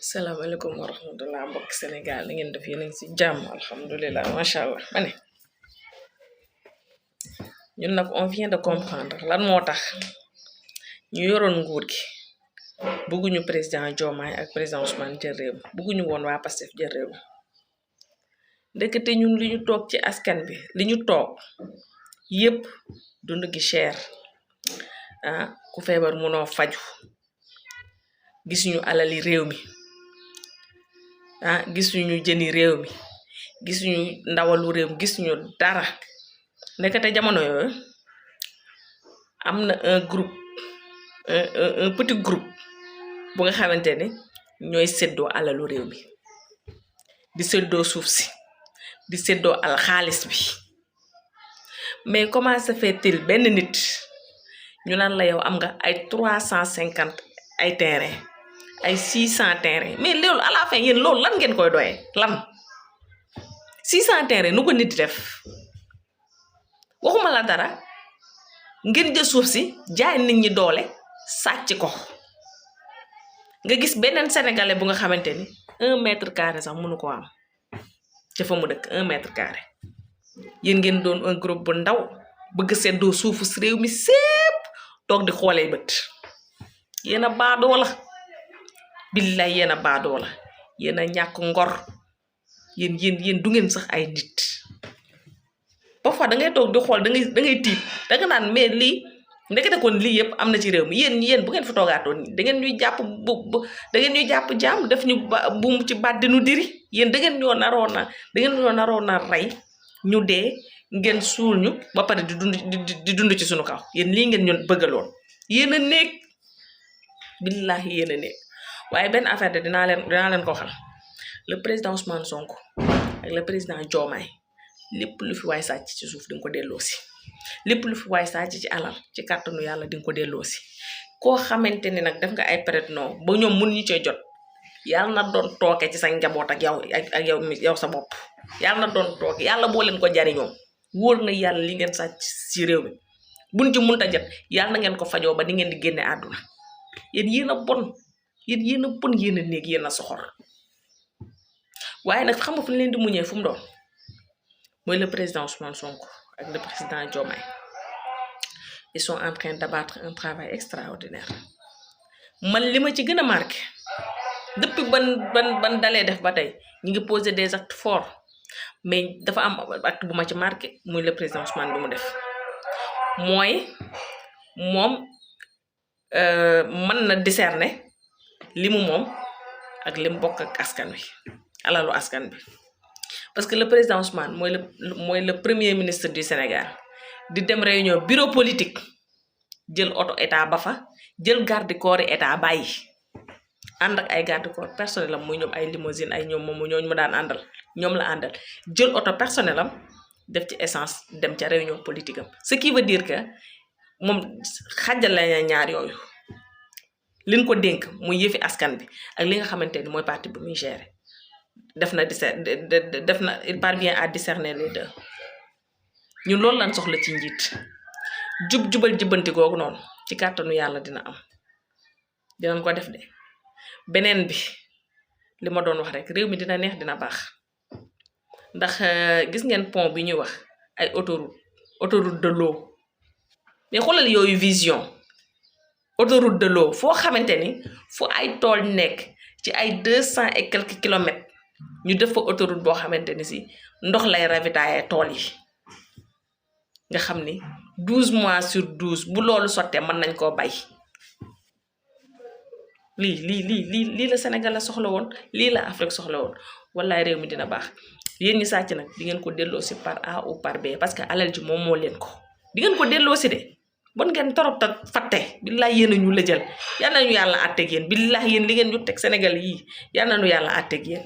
salaamaaleykum wa rahmatulah mbokk Sénégal ni ngeen def yéen a ngi si jàmm alhamdulilah macha allah ma ne ñun nag on vient de comprendre lan moo tax ñu yoroon nguur gi bëgguñu président Diomaye ak président Ousmane jël réew mi bëgguñu woon waa Pastef jël réew mi ndekete ñun li ñu toog ci askan bi li ñu toog yépp dund gi cher ku feebar munoo faju gisuñu alali réew mi gisuñu jëni réew mi gisuñu ndawalu réew mi gisuñu dara ndekete jamono yooyu am na un petit groupe bu nga xamante ne ñooy séddoo alalu réew mi di séddoo suuf si di séddoo xaalis bi mais comment ça fait-il benn nit ñu naan la yow am nga ay 350 ay terrain ay 600 terrain mais loolu à la fin yéen loolu lan ngeen koy doyee lan 600 terrain nu ko nit di def waxuma la dara ngeen jël suuf si jaay nit ñi doole sàcc ko nga gis beneen sénégalais bu nga xamante ni 1 mètre carré sax mënu ko am ca fa mu dëkk 1 mètre carré yéen ngeen doon un groupe bu ndaw bëgg seddoo suufu si réew mi sépp toog di xoolee bët yéen a baadoo la billaay yéen a baadoo la yéen a ñàkk ngor yéen du ngeen sax ay nit parfois da ngay toog di xool da ngay tiit da nga naan mais lii ndekete kon lii yëpp am na ci réew mi yéen bu ngeen fa toogaatoon da ngeen ñuy jàpp da ngeen ñuy jàpp jaam def ñu buum ci bàddinu diri yéen da ngeen ñoo naroon a rey ñu dee ngeen suul ñu ba pare di dund ci suñu kaw yéen lii ngeen ñoon bëggaloon yéen a néeg billahi yéen a néeg waaye benn affaire de dinaa leen ko waxal le président Ousmane Sonko ak le président Diomaye lépp lu fi waay sàcc ci suuf di nga ko delloosi lépp lu fi waay sàcc ci alal ci kàttanu yàlla di nga ko delloosi koo xamante ni nag def nga ay période non ba ñoom mun ñu cee jot yàlla na doon tooke ci sa njaboot ak yow sa bopp yàlla na doon tooke yàlla boo leen ko jariñoo wóor na yàlla li ngeen sàcc ci réew mi buñ ci munta jot yàlla na ngeen ko fajoo ba ni ngeen di génne àdduna yéen a bon yéen a néeg yéen a soxor waaye nag xam nga fu ñu leen di muñee fu mu doon mooy le président Ousmane Sonko ak le président Diomaye ils sont en train d'abattre un travail extraordinaire man li ma ci gën a marqué depuis ban dalee def ba tey ñu ngi poser des actes forts mais dafa am acte bu ma ci marqué muy le président Ousmane bi mu def mooy moom mën na discerner li mu moom ak li mu bokk ak askan wi alalu askan bi parce que le président Ousmane mooy le premier ministre du Sénégal di dem réunion bureau politique jël oto état ba fa jël garde corps état bàyyi ànd ak ay garde corps personnel am muy ñoom ay limousine ay ñoom moomu ñooñu ma daan àndal ñoom la àndal jël oto personnel am def ci essence dem ca réunion politique am ce qui veut dire que moom xàjjal la ñaar yooyu liñ ko dénk muy yëfi askan bi ak li nga xamante ni mooy parti bu muy gérer def na il parvient à discerner les deux ñun loolu lañ soxla ci njiit jubal jubbanti googu noonu ci kàttanu yàlla dinañ ko def de beneen bi li ma doon wax rek réew mi dina neex dina baax ndax gis ngeen pont bi ñuy wax ay autoroute de l'eau mais xoolal yooyu vision autoroute de l'eau foo xamante ni fu ay tool nekk ci ay 200 et quelques kilomètres ñu def fa autoroute boo xamante ni si ndox lay ravitailler tool yi nga xam ni 12 mois sur 12 bu loolu sottee mën nañ koo bay lii la Sénégal la soxla woon lii la Afrique soxla woon wallaay réew mi dina baax yéen ñi sàcc nag di ngeen ko delloo si par A ou par B parce que alal ji moom moo leen ko di ngeen ko delloo si de bon ngeen torop ta fatte billaay yéen a ñu la jël yal na ñu yàlla àtteeg yéen billaay yéen li ngeen ñu teg Sénégal yii yal na ñu yàlla àtteeg yéen